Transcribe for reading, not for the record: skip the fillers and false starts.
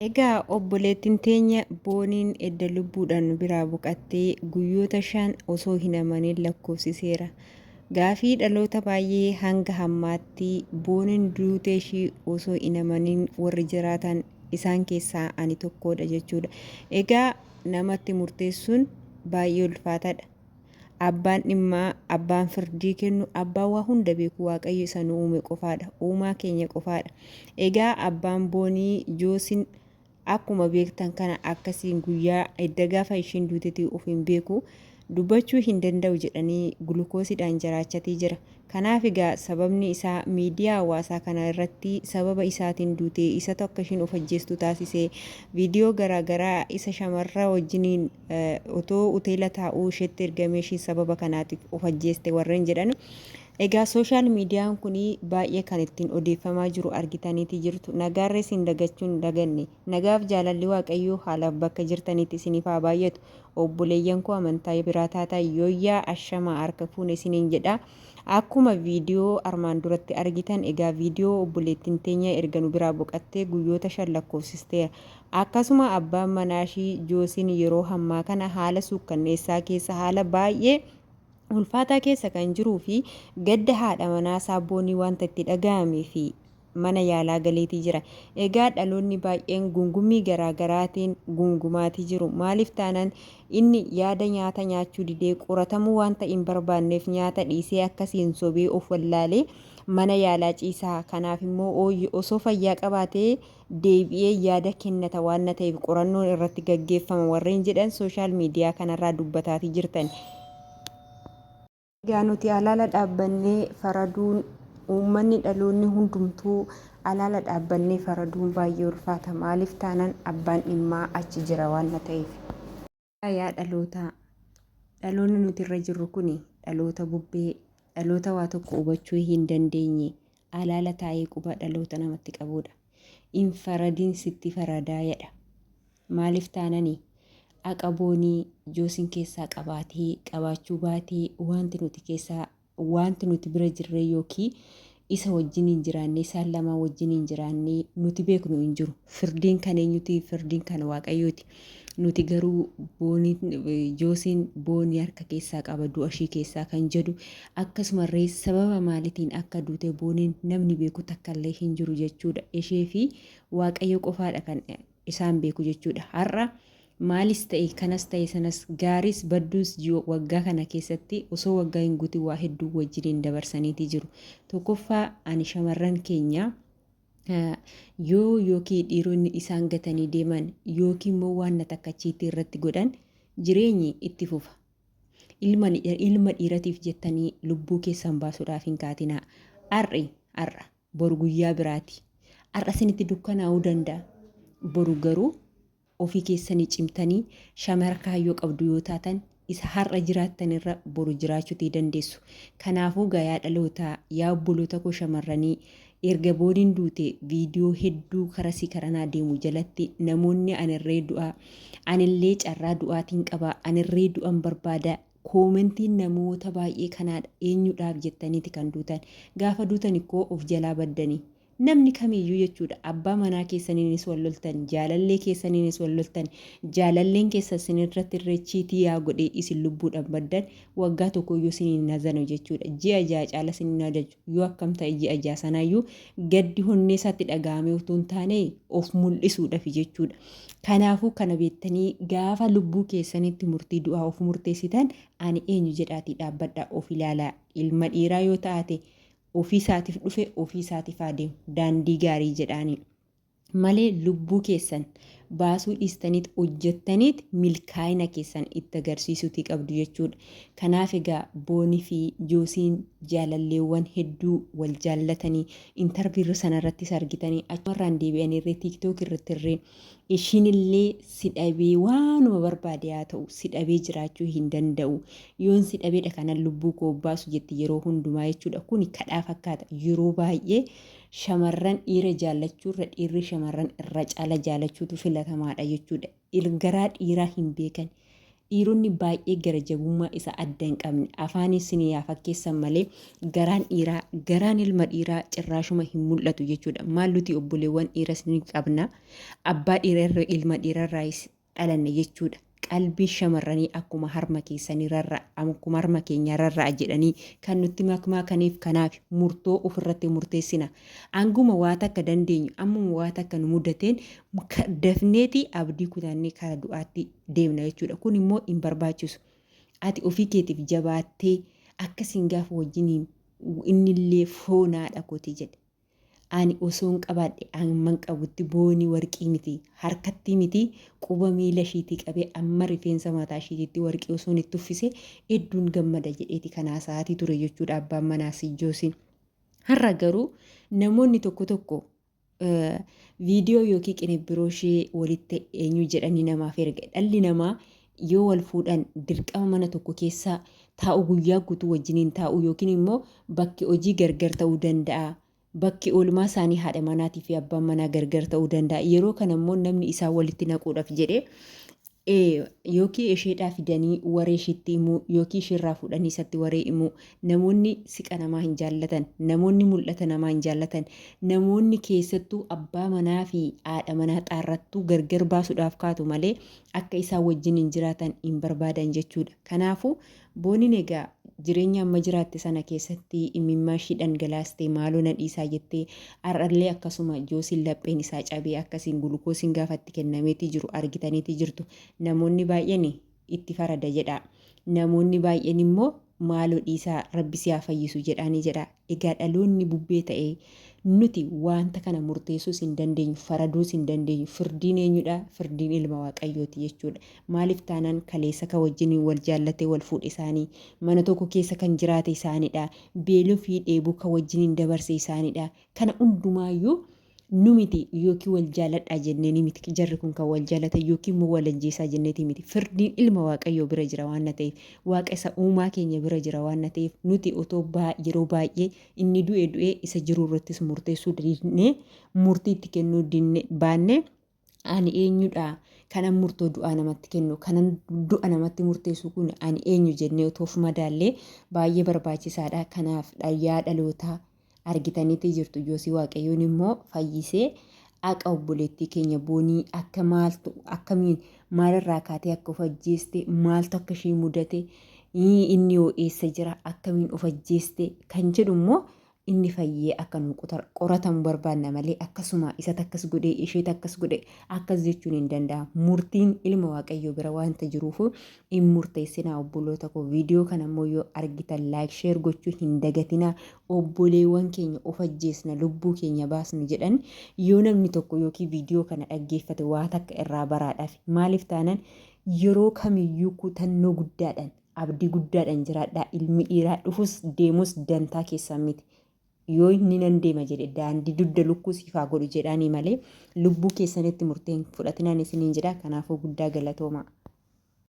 Egaa obboleettiin teenya Booniin edda lubbuudhaan nu biraa boqattee guyyoota 5 osoo hin amanin lakkoofsiseera. Gaafii dhaloota baay'ee hanga hammaatti Booniin duutee ishii osoo hin amanin warri jiraatan isaan keessaa ani tokkoodha jechuudha. Egaa namatti murteessuun baay'ee ulfaatadha. Abbaan dhimmaa, abbaan firdii kennu, abbaan waa hunda beeku Waaqayyo isa nu uume qofaadha. Uumaa keenya qofaadha. Egaa abbaan Boonii Joosin akkuma beektan kana akkasiin guyyaa edda gaafa ishiin duutetii of hin beeku dubbachuu hin danda'u jedhanii gulukoosiidhaan jiraachatii jira. Kanaaf egaa sababni isaa miidiyaa hawaasaa kana irratti sababa isaatiin duute isatu akka ishiin of ajjeestu taasise viidiyoo garaa garaa isa shamarra wajjiniin otoo uteela taa'uu isheetti ergamee ishiin sababa kanaatiif of ajjeeste warreen jedhan egaa sooshaal miidiyaan kun baay'ee kan ittiin odeeffamaa jiru argitaniiti jirtu nagaarra isin dagachuun hin daganne nagaaf jaalalli waaqayyoo haalaaf bakka jirtanitti isiniif haa baay'atu Obboleeyyan koo amantaa biraa taatan yooyyaa ashamaa harka fuune isiniin jedha. Akkuma viidiyoo armaan duratti argitan egaa viidiyoo obboleettiin teenya erga nu biraa boqattee guyyoota 5 lakkoofsisteera. Akkasuma abbaan manaa ishii Joosiin yeroo hammaa kana haala suukkanneessaa keessa haala baay'ee ulfaataa keessa kan jiruu fi gadda haadha manaa isaa Boonii wanta itti dhaga'amee fi mana yaalaa galeetii jira. Egaa dhaloonni baay'een gungummii garaa garaatiin gungumaatii jiru. Maaliif taanaan inni yaada nyaata nyaachuu didee qoratamuu wanta hin barbaanneef nyaata dhiisee akkasiin sobee of wallaalee mana yaalaa ciisaa. Kanaaf immoo osoo fayyaa qabaatee deebi'ee yaada kennata waanna ta'eef qorannoon irratti gaggeeffama warreen jedhan sooshaal miidiyaa kanarraa dubbataatii jirtan. Egaa nuti alaala dhaabbannee faraduun uummanni dhaloonni hundumtuu alaala dhaabbannee faraduun baay'ee ulfaata. Maaliif taanaan abbaan dhimmaa achi jira waanna ta'eef. Yaa dhalootaa! Dhaloonni nuti irra jirru kuni dhaloota bubbee, dhaloota waa tokko hubachuu hin dandeenye, alaala taa'ee quba dhaloota namatti qabuudha. In faradin sitti faradaa jedha. Maaliif taanani aqa boonii joosin keessaa qabaatee qabaachuu baatee wanti nuti keessaa wanti nuti bira jirree yookiin isa wajjiniin jiraannee isaan lamaan wajjiniin jiraannee nuti beeknu hin jiru. Firdiin kan eenyuti? Firdiin kan Waaqayyooti. Nuti garuu booniin joosiin boonii harka keessaa qaba du'a ishii keessaa kan jedhu akkasumarree sababa maalitiin akka duute booniin namni beeku takkallee hin jiru jechuudha. Ishee fi Waaqayyo qofaadha kan isaan beeku jechuudha. Har'a maalis ta'e kanas ta'e sanas gaariis badduus waggaa kana keessatti osoo waggaa hin guutin waa hedduu wajjiniin dabarsaniitii jiru. Tokkoffaa ani shamarran keenya yoo yookiin dhiironni isaan gatanii deeman yookiin immoo waan na takka chiitii irratti godhan jireenyi itti fufa. Ilma, ilma dhiiratiif jettanii lubbuu keessan baasuudhaaf hin kaatinaa. Har'i har'a boru guyyaa biraati. Har'a isinitti dukkanaa'uu danda'a. Boru garuu ofii keessanii cimtanii shamara kaayyoo qabdu yoo taatan isa har'a jiraattan irra boru jiraachuutii dandeessu. Kanaafuu gaa yaa dhalootaa, yaa obboloota koo shamarranii erga booniin duute viidiyoo hedduu karasii karanaa deemu jalatti namoonni anirree du'aa, anillee carraa du'aatiin qaba, anirree du'an barbaada Koomentiin namoota baay'ee kanaadha. Eenyudhaaf jettaniiti kan duutan? Gaafa duutan ikkoo of jalaa baddani. Namni kamiyyuu jechuudha. Abbaa manaa keessaniinis wal loltan, jaalallee keessaniinis wal loltan, jaalalleen keessan isinirratti irree chiitii yaa godhee isin lubbuudhaan baddan waggaa tokkoyyuu isin hin hazanu jechuudha. Ji'a ja'a caala isin hin ajaju. Yoo akkam ta'e ji'a ja'a sanaayyuu gaddi honnee isaatti dhaga'amee utuu hin taane of mul'isuudhafi jechuudha. Kanaafuu kana beektanii gaafa lubbuu keessanitti murtii du'aa of murteessitan ani eenyu jedhaatii dhaabbadhaa of ilaalaa. Ilma dhiiraa yoo taate ofii isaatiif dhufe ofii isaatiif haa deemu daandii gaarii jedhaanii. Malee lubbuu keessan baasuu dhiistaniit hojjettaniit milkaa'ina keessan itti agarsiisuutii qabdu jechuudha. Kanaaf egaa Boonii fi Joosiin jaalalleewwan hedduu wal jaallatanii intarviirra sanarrattis argitanii achumarraan deebi'aniirree tiiktook irrattirree ishiinillee si dhabee waanuma barbaade haa ta'u si dhabee jiraachuu hin danda'u yoon si dhabeedha kanan lubbuu koo baasu jetti yeroo hundumaa jechuudha. Kuni kadhaa fakkaata yeroo baay'ee shamarran dhiira jaallachuurra dhiirri shamarran irra caala jaalachuutu filatamaadha jechuudha. Garaa dhiiraa hin beekan. Dhiironni baay'ee gara jabummaa isa adda hin qabne afaaniin sinii yaa fakkeessan malee garaan dhiiraa garaan ilma dhiiraa cirraashuma hin mul'atu jechuudha. Maal nuti obboleewwan dhiiras ni qabna. Abbaa dhiira ilma dhiirarraayis dhalanne jechuudha. Qalbii shamarranii akkuma harma keessanii rarra'a, akkuma harma keenyaa rarra'a jedhanii kan nutti makmaakaniif kanaaf murtoo ofirratti murteessina. Anguma waa takka dandeenyu, ammuma waa takka nu mudateen dafneeti abdii kutannee kara du'aatti deemna jechuudha. Kun immoo hin barbaachisu. Ati ofii keetiif jabaattee akkasiin gaafa wajjiniin innillee foonaadha kooti jedhe. Ani osoon qabaadhe amman qabutti booni warqii miti harkatti miti quba miila ishiitii qabee amma rifeensa mataa ishiititti warqii osoon itti uffise hedduun gammada jedheeti kan haasa'aatii ture jechuudha abbaan manaa Joosiin. Har'a garuu namoonni tokko tokko viidiyoo yookiin qinibbiroo ishee walitti eenyu jedhanii namaaf erga. Dhalli namaa yoo wal fuudhan dirqama mana tokko keessa taa'u guyyaa guutuu wajjiniin taa'u yookiin immoo bakki hojii gargar ta'uu danda'a. Bakki oolmaa isaanii haadha manaatii fi abbaan manaa gargar ta'uu danda'a. Yeroo kana immoo namni isaan walitti naquudhaaf jedhee yookiin isheedhaa fidanii waree ishiitti himuu yookiin isheerraa fuudhanii isatti waree himuu. Namoonni siqa namaa hin jaallatan, namoonni mul'ata namaa hin jaallatan, namoonni keessattuu abbaa manaa fi haadha manaa xaarrattuu gargar baasuudhaaf kaatu malee akka isaan wajjin hin jiraatan hin barbaadan jechuudha. Kanaafuu Booniin egaa jireenya amma jiraatte sana keessatti imimmaa ishii dhangalaastee maaloo na dhiisaa jettee har'allee akkasuma Joosiin lapheen isaa cabee akkasiin gulukoosiin gaafa itti kennameetii jiru argitaniitii jirtu. Namoonni baay'een itti farada jedhaa. Namoonni baay'een immoo maaloo dhiisaa rabbi si haa fayyisu jedhaanii jedha. Egaa dhaloonni bubbee ta'ee nuti waanta kana murteessuus hin dandeenyu, faraduus hin dandeenyu. Firdiin eenyudha? Firdiin ilma Waaqayyooti jechuudha. Maaliif taanaan kaleessa kan wajjiniin wal jaallatee wal fuudhe isaanii, mana tokko keessa kan jiraate isaanidha, beeluu fi dheebuu kan wajjiniin dabarse isaanidha. Kana hundumaayyuu nu miti yookiin wal jaaladhaa jenneeni miti jarri kun kan wal jaalatan yookiin immoo wal ajjeesaa jenneeti miti. Firdiin ilma Waaqayyoo bira jira waan na ta'eef, Waaqa isa uumaa keenya bira jira waan na ta'eef nuti otoo yeroo baay'ee inni du'e du'ee isa jiru irrattis murteessuu dinnee murtii itti kennuu dinne baannee ani eenyudha kanan murtoo du'aa namatti kennu kanan du'a namatti murteessu kun ani eenyu jennee otoo of madaallee baay'ee barbaachisaadha. Kanaaf yaa dhalootaa argitaniitii jirtu Joosii Waaqayyoon immoo fayyisee haqa obboleettii keenya Boonii akka maaltu akkamiin maalirraa kaatee akka of ajjeeste maaltu akka ishii mudate inni hoo eessa jira akkamiin of ajjeeste kan jedhu immoo inni fayyee akka nu qoratamu barbaanna malee akkasuma isatu akkas godhe isheetu akkas godhe akkas jechuun hin danda'amu. Murtiin ilma Waaqayyoo bira waanta jiruuf hin murteessinaa obboloota koo. Viidiyoo kana immoo yoo argitan laayik sheer gochuu hin dagatinaa. Obboleewwan keenya of ajjeesna lubbuu keenya baasnu jedhan yoo namni tokko yookiin viidiyoo kana dhaggeeffate waa takka irraa baraadhaaf. Maaliif taanan yeroo kamiyyuu kutannoo guddaadhaan abdii guddaadhaan jiraadhaa. Ilmi dhiiraa dhufus deemus dantaa keessan miti. Yoo inni nan deema jedhe daandii dugda lukkuu siif haa godhu jedhaanii malee lubbuu keessanitti murtee hin fudhatinaan isiniin jedha. Kanaafuu guddaa galatoomaa.